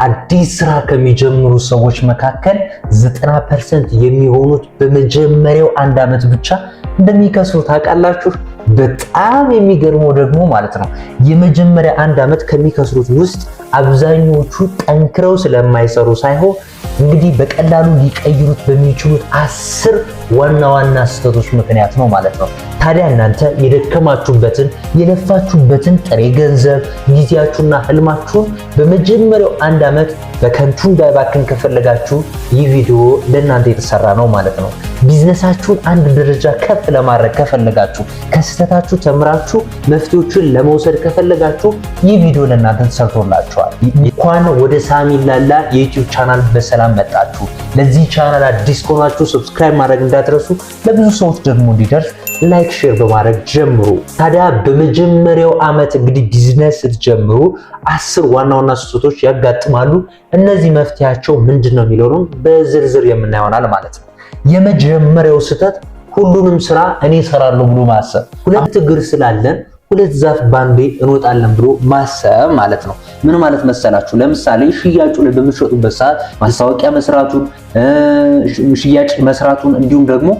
አዲስ ስራ ከሚጀምሩ ሰዎች መካከል 90% የሚሆኑት በመጀመሪያው አንድ ዓመት ብቻ እንደሚከስሩ ታውቃላችሁ። በጣም የሚገርመው ደግሞ ማለት ነው የመጀመሪያ አንድ ዓመት ከሚከስሩት ውስጥ አብዛኞቹ ጠንክረው ስለማይሰሩ ሳይሆን እንግዲህ በቀላሉ ሊቀይሩት በሚችሉት 10 ዋና ዋና ስህተቶች ምክንያት ነው ማለት ነው። ታዲያ እናንተ የደከማችሁበትን የለፋችሁበትን ጥሬ ገንዘብ ጊዜያችሁና ህልማችሁን በመጀመሪያው አንድ ዓመት በከንቱ እንዳይባክን ከፈለጋችሁ ይህ ቪዲዮ ለእናንተ የተሰራ ነው ማለት ነው። ቢዝነሳችሁን አንድ ደረጃ ከፍ ለማድረግ ከፈለጋችሁ፣ ከስህተታችሁ ተምራችሁ መፍትሄዎችን ለመውሰድ ከፈለጋችሁ ይህ ቪዲዮ ለእናንተ ተሰርቶላችኋል። እንኳን ወደ ሳሚ ላላ የ YouTube channel በሰላም መጣችሁ። ለዚህ ቻናል አዲስ ከሆናችሁ subscribe ማድረግ እንዳትረሱ፣ ለብዙ ሰዎች ደግሞ እንዲደርስ like፣ share በማድረግ ጀምሩ። ታዲያ በመጀመሪያው ዓመት እንግዲህ ቢዝነስ ስትጀምሩ 10 ዋና ዋና ስህተቶች ያጋጥማሉ። እነዚህ መፍትሄያቸው ምንድን ነው የሚለውንም በዝርዝር የምናየው ይሆናል ማለት ነው። የመጀመሪያው ስህተት ሁሉንም ስራ እኔ እሰራለሁ ብሎ ማሰብ። ሁለት እግር ስላለን ሁለት ዛፍ ባንዴ እንወጣለን ብሎ ማሰብ ማለት ነው። ምን ማለት መሰላችሁ? ለምሳሌ ሽያጩ ላይ በምትሸጡበት ሰዓት ማስታወቂያ መስራቱን፣ ሽያጭ መስራቱን እንዲሁም ደግሞ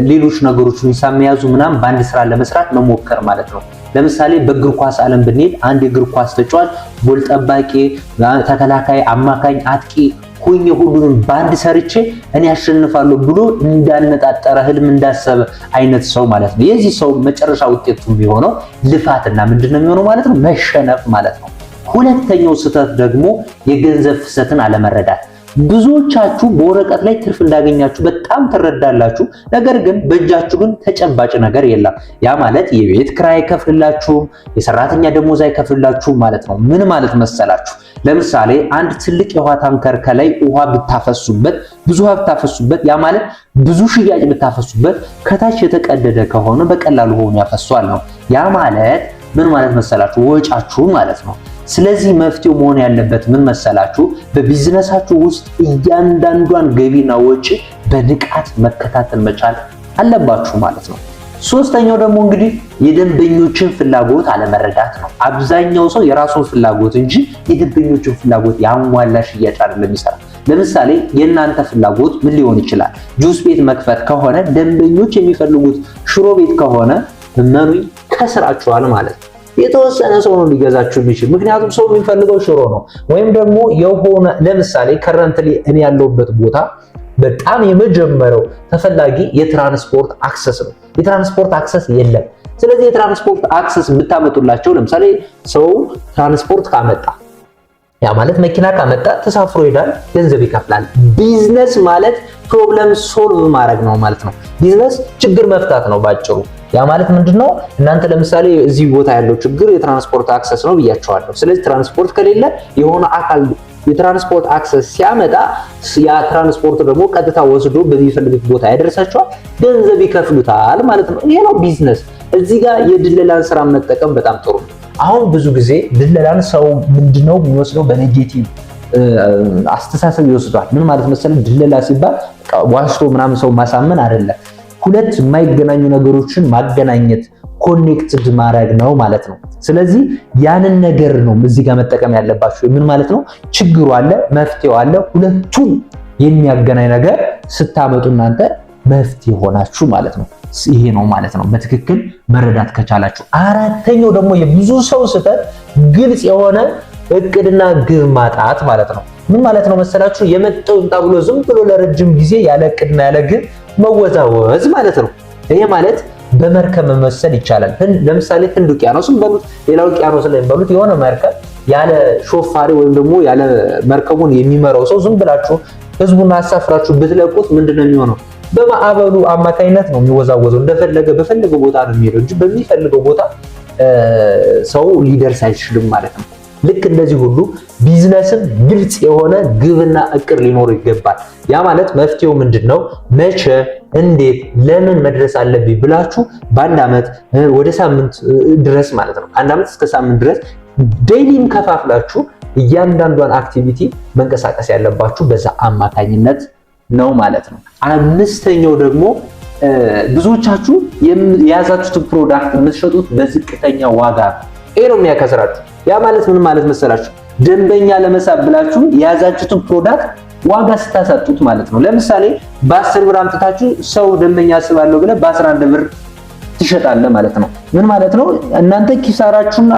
ሌሎች ነገሮችን ሂሳብ መያዙ ምናምን በአንድ ስራ ለመስራት መሞከር ማለት ነው። ለምሳሌ በእግር ኳስ ዓለም ብንሄድ አንድ የእግር ኳስ ተጫዋች ጎል ጠባቂ፣ ተከላካይ፣ አማካኝ፣ አጥቂ ሁኜ ሁሉንም በአንድ ሰርቼ እኔ አሸንፋለሁ ብሎ እንዳነጣጠረ ህልም እንዳሰበ አይነት ሰው ማለት ነው። የዚህ ሰው መጨረሻ ውጤቱ የሚሆነው ልፋትና ምንድነው የሚሆነው ማለት ነው? መሸነፍ ማለት ነው። ሁለተኛው ስህተት ደግሞ የገንዘብ ፍሰትን አለመረዳት። ብዙዎቻችሁ በወረቀት ላይ ትርፍ እንዳገኛችሁ በጣም ትረዳላችሁ። ነገር ግን በእጃችሁ ግን ተጨባጭ ነገር የለም። ያ ማለት የቤት ክራይ አይከፍልላችሁም፣ የሰራተኛ ደሞዝ አይከፍልላችሁም ማለት ነው። ምን ማለት መሰላችሁ? ለምሳሌ አንድ ትልቅ የውሃ ታንከር ከላይ ውሃ ብታፈሱበት፣ ብዙ ውሃ ብታፈሱበት፣ ያ ማለት ብዙ ሽያጭ ብታፈሱበት፣ ከታች የተቀደደ ከሆነ በቀላሉ ሆኖ ያፈሷል ነው። ያ ማለት ምን ማለት መሰላችሁ? ወጫችሁ ማለት ነው። ስለዚህ መፍትሄው መሆን ያለበት ምን መሰላችሁ? በቢዝነሳችሁ ውስጥ እያንዳንዷን ገቢና ወጪ በንቃት መከታተል መቻል አለባችሁ ማለት ነው። ሶስተኛው ደግሞ እንግዲህ የደንበኞችን ፍላጎት አለመረዳት ነው። አብዛኛው ሰው የራሱን ፍላጎት እንጂ የደንበኞችን ፍላጎት ያሟላ ሽያጭ አይደለም የሚሰራ። ለምሳሌ የእናንተ ፍላጎት ምን ሊሆን ይችላል? ጁስ ቤት መክፈት ከሆነ ደንበኞች የሚፈልጉት ሽሮ ቤት ከሆነ እመኑኝ ከስራችኋል ማለት ነው። የተወሰነ ሰው ነው ሊገዛችሁ የሚችል። ምክንያቱም ሰው የሚፈልገው ሽሮ ነው። ወይም ደግሞ የሆነ ለምሳሌ currently እኔ ያለሁበት ቦታ በጣም የመጀመሪያው ተፈላጊ የትራንስፖርት access ነው። የትራንስፖርት access የለም። ስለዚህ የትራንስፖርት access ብታመጡላቸው፣ ለምሳሌ ሰው ትራንስፖርት ካመጣ፣ ያ ማለት መኪና ካመጣ ተሳፍሮ ይሄዳል፣ ገንዘብ ይከፍላል። ቢዝነስ ማለት problem solve ማድረግ ነው ማለት ነው። ቢዝነስ ችግር መፍታት ነው ባጭሩ። ያ ማለት ምንድነው? እናንተ ለምሳሌ እዚህ ቦታ ያለው ችግር የትራንስፖርት access ነው ብያችኋለሁ። ስለዚህ ትራንስፖርት ከሌለ የሆነ አካል የትራንስፖርት access ሲያመጣ ያ ትራንስፖርት ደግሞ ቀጥታ ወስዶ በሚፈልጉት ቦታ ያደርሳቸዋል፣ ገንዘብ ይከፍሉታል ማለት ነው። ይሄ ነው ቢዝነስ። እዚህ ጋር የድለላን ስራ መጠቀም በጣም ጥሩ ነው። አሁን ብዙ ጊዜ ድለላን ሰው ምንድነው የሚወስደው በ negative አስተሳሰብ ይወስዷል። ምን ማለት መሰለህ? ድለላ ሲባል ዋሽቶ ምናምን ሰው ማሳመን አይደለም። ሁለት የማይገናኙ ነገሮችን ማገናኘት፣ connected ማድረግ ነው ማለት ነው። ስለዚህ ያንን ነገር ነው እዚህ ጋር መጠቀም ያለባችሁ። ምን ማለት ነው? ችግሩ አለ፣ መፍትሄው አለ። ሁለቱን የሚያገናኝ ነገር ስታመጡ እናንተ መፍትሄ ሆናችሁ ማለት ነው። ይሄ ነው ማለት ነው በትክክል መረዳት ከቻላችሁ። አራተኛው ደግሞ የብዙ ሰው ስህተት ግልጽ የሆነ እቅድና ግብ ማጣት ማለት ነው። ምን ማለት ነው መሰላችሁ? የመጣው ይምጣ ብሎ ዝም ብሎ ለረጅም ጊዜ ያለ እቅድና ያለ ግብ መወዛወዝ ማለት ነው። ይሄ ማለት በመርከብ መመሰል ይቻላል። ለምሳሌ ህንድ ውቅያኖስን በሉት፣ ሌላ ውቅያኖስ ላይ በሉት፣ የሆነ መርከብ ያለ ሾፋሪ ወይም ደግሞ ያለ መርከቡን የሚመራው ሰው ዝም ብላችሁ ህዝቡን አሳፍራችሁ ብትለቁት ምንድነው የሚሆነው? በማዕበሉ አማካኝነት ነው የሚወዛወዘው። እንደፈለገ በፈለገው ቦታ ነው የሚሄደው እንጂ በሚፈልገው ቦታ ሰው ሊደርስ አይችልም ማለት ነው። ልክ እንደዚህ ሁሉ ቢዝነስም ግልጽ የሆነ ግብና እቅድ ሊኖር ይገባል። ያ ማለት መፍትሄው ምንድን ነው? መቼ፣ እንዴት፣ ለምን መድረስ አለብኝ ብላችሁ በአንድ ዓመት ወደ ሳምንት ድረስ ማለት ነው፣ ከአንድ ዓመት እስከ ሳምንት ድረስ daily ም ከፋፍላችሁ እያንዳንዷን activity መንቀሳቀስ ያለባችሁ በዛ አማካኝነት ነው ማለት ነው። አምስተኛው ደግሞ ብዙዎቻችሁ የያዛችሁትን product የምትሸጡት በዝቅተኛ ዋጋ ነው። ይሄ ነው የሚያከስራችሁ። ያ ማለት ምን ማለት መሰላችሁ? ደንበኛ ለመሳብ ብላችሁ የያዛችሁትን product ዋጋ ስታሳጡት ማለት ነው። ለምሳሌ በ10 ብር አምጥታችሁ ሰው ደንበኛ ስባለሁ ብለህ በ11 ብር ትሸጣለህ ማለት ነው። ምን ማለት ነው? እናንተ ኪሳራችሁን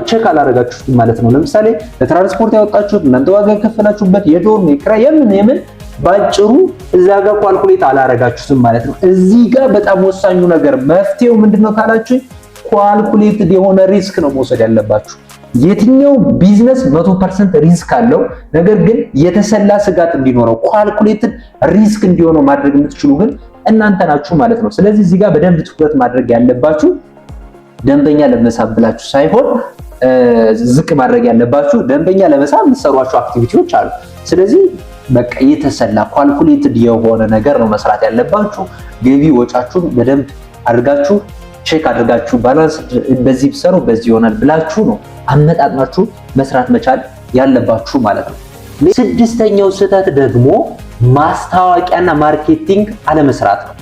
check አላደረጋችሁትም ማለት ነው። ለምሳሌ ለትራንስፖርት ያወጣችሁት፣ እናንተ ዋጋ የከፈላችሁበት፣ የ dorm የኪራይ፣ የምን የምን፣ ባጭሩ እዛ ጋር calculate አላረጋችሁትም ማለት ነው። እዚህ ጋር በጣም ወሳኙ ነገር መፍትሄው ምንድነው ካላችሁ calculated የሆነ risk ነው መውሰድ ያለባችሁ። የትኛው ቢዝነስ 100% risk አለው። ነገር ግን የተሰላ ስጋት እንዲኖረው፣ calculated risk እንዲሆነው ማድረግ የምትችሉ ግን እናንተ ናችሁ ማለት ነው። ስለዚህ እዚህ ጋር በደንብ ትኩረት ማድረግ ያለባችሁ ደንበኛ ለመሳብ ብላችሁ ሳይሆን ዝቅ ማድረግ ያለባችሁ፣ ደንበኛ ለመሳብ የምትሰሯቸው activity ዎች አሉ። ስለዚህ በቃ የተሰላ calculated የሆነ ነገር ነው መስራት ያለባችሁ። ገቢ ወጫችሁን በደንብ አድርጋችሁ check አድርጋችሁ balance፣ በዚህ ብሰሩ በዚህ ይሆናል ብላችሁ ነው አመጣጥናችሁ መስራት መቻል ያለባችሁ ማለት ነው። ስድስተኛው ስህተት ደግሞ ማስታወቂያና marketing አለመስራት ነው።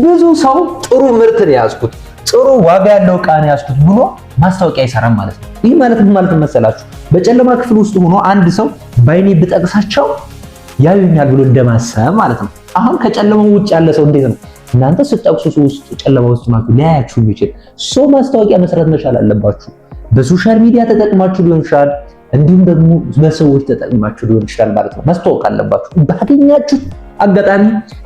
ብዙ ሰው ጥሩ ምርት ነው የያዝኩት፣ ጥሩ ዋጋ ያለው እቃ ነው የያዝኩት ብሎ ማስታወቂያ አይሰራም ማለት ነው። ይህ ማለት ምን ማለት መሰላችሁ? በጨለማ ክፍል ውስጥ ሆኖ አንድ ሰው ባይኔ ብጠቅሳቸው ያዩኛል ብሎ እንደማሰብ ማለት ነው። አሁን ከጨለማው ውጭ ያለ ሰው እንዴት ነው እናንተ ስትጠቅሱ ውስጥ ጨለማ ውስጥ ናችሁ ሊያያችሁ የሚችል? So ማስታወቂያ መስራት መቻል አለባችሁ። በ social media ተጠቅማችሁ ሊሆን ይችላል፣ እንዲሁም ደግሞ በሰዎች ተጠቅማችሁ ሊሆን ይችላል ማለት ነው። ማስተዋወቅ አለባችሁ። ባገኛችሁት አጋጣሚ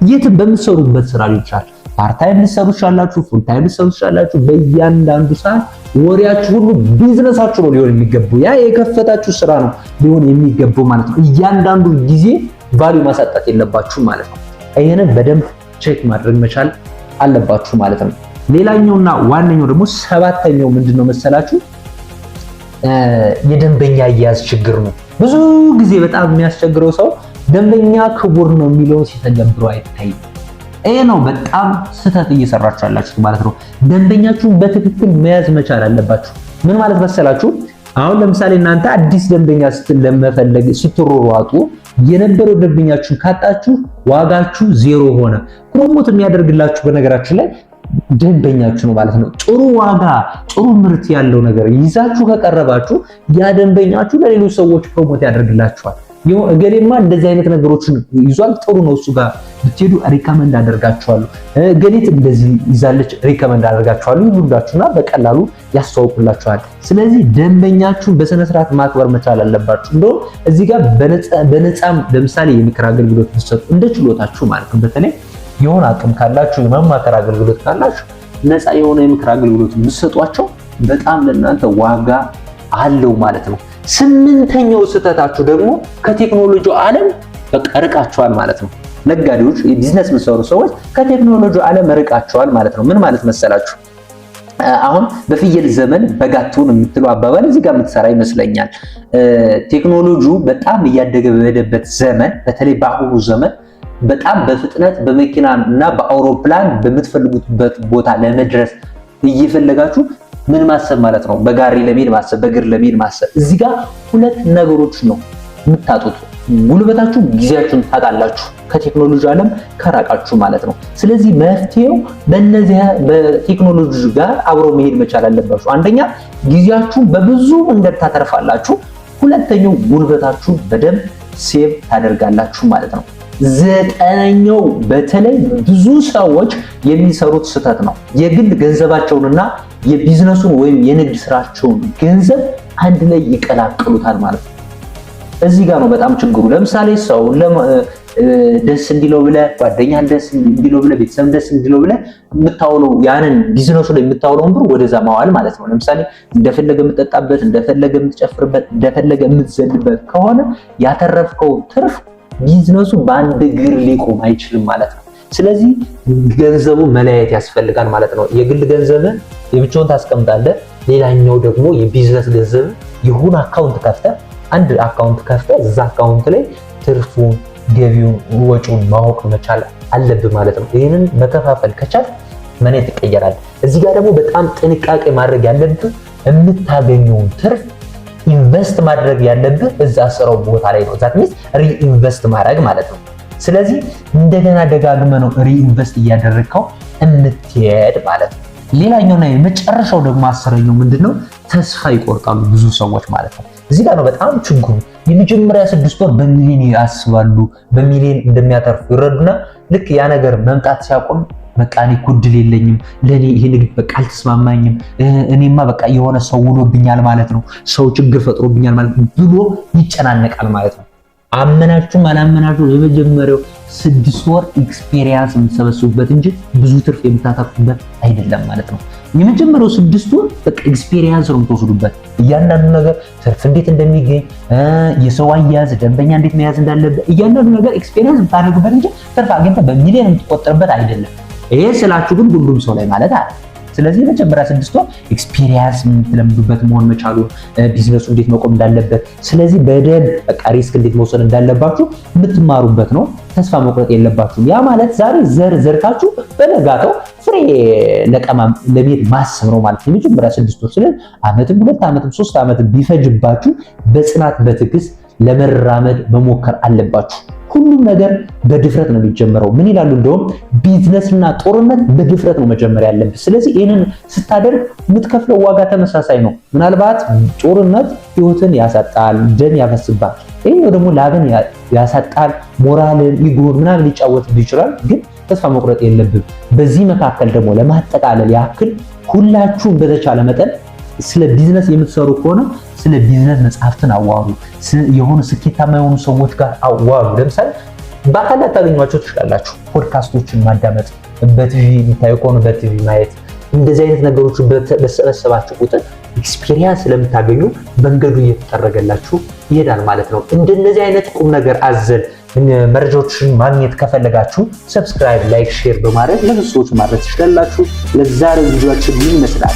የትም በምትሰሩበት ስራ ሊሆን ይችላል። Part time ልትሰሩ ትችላላችሁ፣ full time ልትሰሩ ትችላላችሁ። በእያንዳንዱ ሰዓት ወሬያችሁ ሁሉ ቢዝነሳችሁ ነው ሊሆን የሚገባው። ያ የከፈታችሁ ስራ ነው ሊሆን የሚገባው ማለት ነው። እያንዳንዱ ጊዜ value ማሳጣት የለባችሁ ማለት ነው። ይሄንን በደንብ check ማድረግ መቻል አለባችሁ ማለት ነው። ሌላኛውና ዋነኛው ደግሞ ሰባተኛው ምንድነው መሰላችሁ? የደንበኛ አያያዝ ችግር ነው። ብዙ ጊዜ በጣም የሚያስቸግረው ሰው ደንበኛ ክቡር ነው የሚለውን ሲተገብሩ አይታይም። ይሄ ነው በጣም ስህተት እየሰራችሁ ያላችሁት ማለት ነው። ደንበኛችሁን በትክክል መያዝ መቻል አለባችሁ። ምን ማለት መሰላችሁ? አሁን ለምሳሌ እናንተ አዲስ ደንበኛ ለመፈለግ ስትሯሯጡ የነበረው ደንበኛችሁን ካጣችሁ ዋጋችሁ ዜሮ ሆነ። Promote የሚያደርግላችሁ በነገራችን ላይ ደንበኛችሁ ነው ማለት ነው። ጥሩ ዋጋ፣ ጥሩ ምርት ያለው ነገር ይዛችሁ ከቀረባችሁ ያ ደንበኛችሁ ለሌሎች ሰዎች promote ያደርግላችኋል። እገሌማ እንደዚህ አይነት ነገሮችን ይዟል፣ ጥሩ ነው፣ እሱ ጋር ብትሄዱ recommend አደርጋችኋለሁ። እገሊት እንደዚህ ይዛለች፣ recommend አደርጋችኋለሁ ይሉላችሁና በቀላሉ ያስተዋውቁላችኋል። ስለዚህ ደንበኛችሁን በስነ ስርዓት ማክበር መቻል አለባችሁ። እንደውም እዚህ ጋር በነፃም ለምሳሌ የምክር አገልግሎት ብትሰጡ እንደ ችሎታችሁ ማለት ነው። በተለይ የሆነ አቅም ካላችሁ፣ የማማከር አገልግሎት ካላችሁ ነፃ የሆነ የምክር አገልግሎት ብትሰጧቸው በጣም ለእናንተ ዋጋ አለው ማለት ነው። ስምንተኛው ስህተታችሁ ደግሞ ከቴክኖሎጂ ዓለም በቃ ርቃችኋል ማለት ነው። ነጋዴዎች፣ የቢዝነስ የምትሰሩ ሰዎች ከቴክኖሎጂ ዓለም ርቃችኋል ማለት ነው። ምን ማለት መሰላችሁ? አሁን በፍየል ዘመን በግ አትሁን የምትለው አባባል እዚህ ጋር የምትሰራ ይመስለኛል። ቴክኖሎጂው በጣም እያደገ በሄደበት ዘመን፣ በተለይ በአሁኑ ዘመን በጣም በፍጥነት በመኪና እና በአውሮፕላን በምትፈልጉበት ቦታ ለመድረስ እየፈለጋችሁ ምን ማሰብ ማለት ነው? በጋሪ ለመሄድ ማሰብ፣ በእግር ለመሄድ ማሰብ። እዚህ ጋር ሁለት ነገሮች ነው የምታጡት። ጉልበታችሁ፣ ጊዜያችሁን ታጣላችሁ ከቴክኖሎጂ ዓለም ከራቃችሁ ማለት ነው። ስለዚህ መፍትሄው በእነዚህ በቴክኖሎጂ ጋር አብሮ መሄድ መቻል አለባችሁ። አንደኛ ጊዜያችሁን በብዙ መንገድ ታተርፋላችሁ። ሁለተኛው ጉልበታችሁን በደንብ save ታደርጋላችሁ ማለት ነው። ዘጠነኛው በተለይ ብዙ ሰዎች የሚሰሩት ስህተት ነው። የግል ገንዘባቸውንና የቢዝነሱን ወይም የንግድ ስራቸውን ገንዘብ አንድ ላይ ይቀላቅሉታል ማለት ነው። እዚህ ጋር ነው በጣም ችግሩ። ለምሳሌ ሰው ደስ እንዲለው ብለህ፣ ጓደኛህን ደስ እንዲለው ብለህ፣ ቤተሰብ ደስ እንዲለው ብለህ የምታውለው ያንን ቢዝነሱ ላይ የምታውለውን ብር ወደዛ ማዋል ማለት ነው። ለምሳሌ እንደፈለገ የምትጠጣበት፣ እንደፈለገ የምትጨፍርበት፣ እንደፈለገ የምትዘልበት ከሆነ ያተረፍከው ትርፍ ቢዝነሱ በአንድ እግር ሊቆም አይችልም ማለት ነው። ስለዚህ ገንዘቡ መለያየት ያስፈልጋል ማለት ነው። የግል ገንዘብን የብቻውን ታስቀምጣለህ። ሌላኛው ደግሞ የቢዝነስ ገንዘብ የሆነ account ከፍተህ፣ አንድ account ከፍተህ እዛ account ላይ ትርፉን፣ ገቢውን፣ ወጪውን ማወቅ መቻል አለብህ ማለት ነው። ይህንን መከፋፈል ከቻልክ መኔ ትቀየራል። እዚህ ጋር ደግሞ በጣም ጥንቃቄ ማድረግ ያለብህ የምታገኘውን ትርፍ invest ማድረግ ያለብህ እዛ ስራው ቦታ ላይ ነው። That means reinvest ማድረግ ማለት ነው። ስለዚህ እንደገና ደጋግመህ ነው reinvest እያደረግከው የምትሄድ ማለት ነው። ሌላኛውና የመጨረሻው ደግሞ 10ኛው ምንድነው? ተስፋ ይቆርጣሉ ብዙ ሰዎች ማለት ነው። እዚህ ጋር ነው በጣም ችግሩ። የመጀመሪያ 6 ወር በሚሊዮን ያስባሉ፣ በሚሊዮን እንደሚያተርፉ ይረዱና ልክ ያ ነገር መምጣት ሲያቆም በቃ እኔ እኮ እድል የለኝም፣ ለእኔ ይሄ ንግድ በቃ አልተስማማኝም፣ እኔማ በቃ የሆነ ሰው ውሎብኛል ማለት ነው፣ ሰው ችግር ፈጥሮብኛል ማለት ነው ብሎ ይጨናነቃል ማለት ነው። አመናችሁም አላመናችሁ የመጀመሪያው 6 ወር experience የምትሰበስቡበት እንጂ ብዙ ትርፍ የምታተርፉበት አይደለም ማለት ነው። የመጀመሪያው 6 ወር በቃ experience ነው የምትወስዱበት። እያንዳንዱ ነገር ትርፍ እንዴት እንደሚገኝ፣ የሰው አያያዝ፣ ደንበኛ እንዴት መያዝ እንዳለበት፣ እያንዳንዱ ነገር experience የምታደርጉበት እንጂ ትርፍ አግኝተህ በሚሊዮን የምትቆጥርበት አይደለም። ይሄ ስላችሁ ግን ሁሉም ሰው ላይ ማለት አይደለም። ስለዚህ የመጀመሪያ 6 ወር experience የምትለምዱበት መሆን መቻሉ፣ ቢዝነሱ እንዴት መቆም እንዳለበት፣ ስለዚህ በደንብ በቃ risk እንዴት መውሰድ እንዳለባችሁ የምትማሩበት ነው። ተስፋ መቁረጥ የለባችሁም። ያ ማለት ዛሬ ዘር ዘርታችሁ በነጋታው ፍሬ ለቀማ ለመሄድ ማሰብ ነው ማለት ነው የመጀመሪያ 6 ወር። ስለዚህ አመትም 2 ዓመትም 3 ዓመትም ቢፈጅባችሁ በጽናት በትዕግስት ለመራመድ መሞከር አለባችሁ። ሁሉም ነገር በድፍረት ነው የሚጀመረው። ምን ይላሉ? እንደውም ቢዝነስና ጦርነት በድፍረት ነው መጀመር ያለብህ። ስለዚህ ይህንን ስታደርግ የምትከፍለው ዋጋ ተመሳሳይ ነው። ምናልባት ጦርነት ህይወትን ያሳጣል፣ ደም ያፈስባል። ይሄኛው ደግሞ ላብን ያሳጣል፣ ሞራልን፣ ego ን ምናምን ሊጫወትብህ ይችላል። ግን ተስፋ መቁረጥ የለብም። በዚህ መካከል ደግሞ ለማጠቃለል ያክል ሁላችሁም በተቻለ መጠን ስለ ቢዝነስ የምትሰሩ ከሆነ ስለ ቢዝነስ መጽሐፍትን አዋሩ። የሆኑ ስኬታማ የሆኑ ሰዎች ጋር አዋሩ። ለምሳሌ በአካል ላታገኟቸው ትችላላችሁ። ፖድካስቶችን ማዳመጥ፣ በቲቪ የሚታዩ ከሆነ በቲቪ ማየት፣ እንደዚህ አይነት ነገሮች በሰበሰባችሁ ቁጥር experience ስለምታገኙ መንገዱ እየተጠረገላችሁ ይሄዳል ማለት ነው። እንደነዚህ አይነት ቁም ነገር አዘል መረጃዎችን ማግኘት ከፈለጋችሁ subscribe፣ like፣ share በማድረግ ለብዙ ሰዎች ማድረስ ትችላላችሁ። ለዛሬው ቪዲዮአችን ይህን ይመስላል።